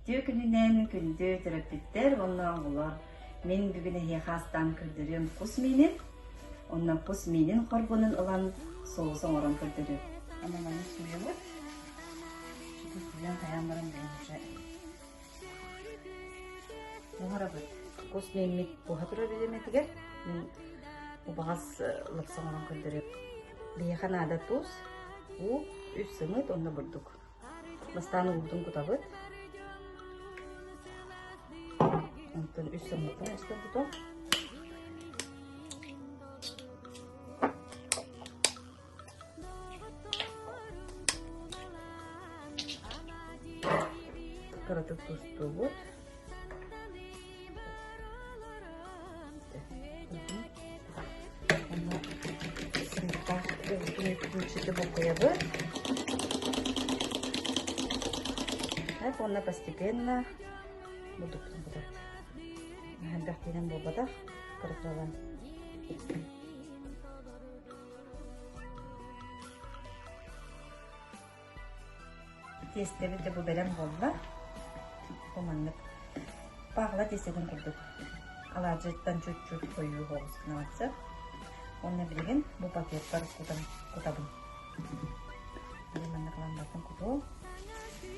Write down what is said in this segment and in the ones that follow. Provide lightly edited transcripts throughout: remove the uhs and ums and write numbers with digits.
Үтүө күнүнэн күндү төрөппүттэр уонна оҕолор! Мин бүгүн эһиэхэ астаан көрдөрүөм кус миинин, уонна кус миинин хоргунун ылан соус оҥорон көрдөрүөм. Онон маны сууйабыт. Сууйан хайаан баран бэйэм уже буһарабыт. Кус мииммит буһа турар бириэмэтигэр мин убаҕас лапса оҥорон көрдөрүөм. Биһиэхэ наада туус, уу, үс сымыыт уонна бурдук. Бастаан уубутун кутабыт. Онтон үс сымыыттан өстөрбүтүм. Кыратык тустуубут. Букуйабыт. Так, уонна постепенно бурдукпутун кутабыт. Элбэх тиинэн буолбатах, кыракалаан. Тиэстэбит да бу бэлэм буолла. Бу маннык пахла тиэстэтин курдук алаадьыттан чуть-чуть хойуу соҕус гына Уонна билигин бу пакеттар кутан кутабын. Билигин маннык ылан бартын кутуом.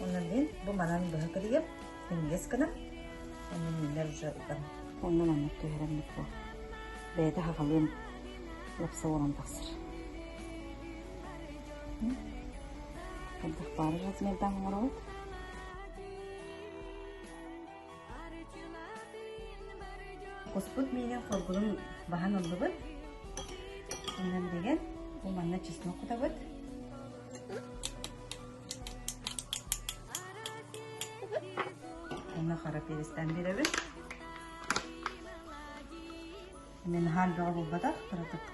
Уонна билигин бу манан быһа кырыйып, минньигэс гына. Уонна мииннэр уже ытан. Уонна маннык түһэрэммит бу. Бэйэтэ хахалыын лапса буолан тахсар. Хайдах баары размердаах оҥоробут. Куспут миинин хоргунун баһан ыллыбыт. Онон билигин бу манна чеснок кутабыт. Онно хара перестан биэрэбит. Мен хаал бөҕө буолбатах, кыратык.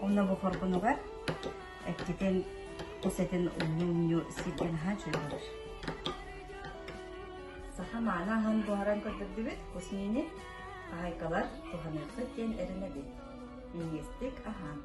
Онно бу хоргунугар эккитин кус этин умньу-умньу сиргэ наһаа үчүгэй буолар. Саха мааны аһын буһаран көрдөрдүбүт кус миини хаһаайкалар туһаныаххыт диэн эрэнэбит. Минньигэстик аһаан.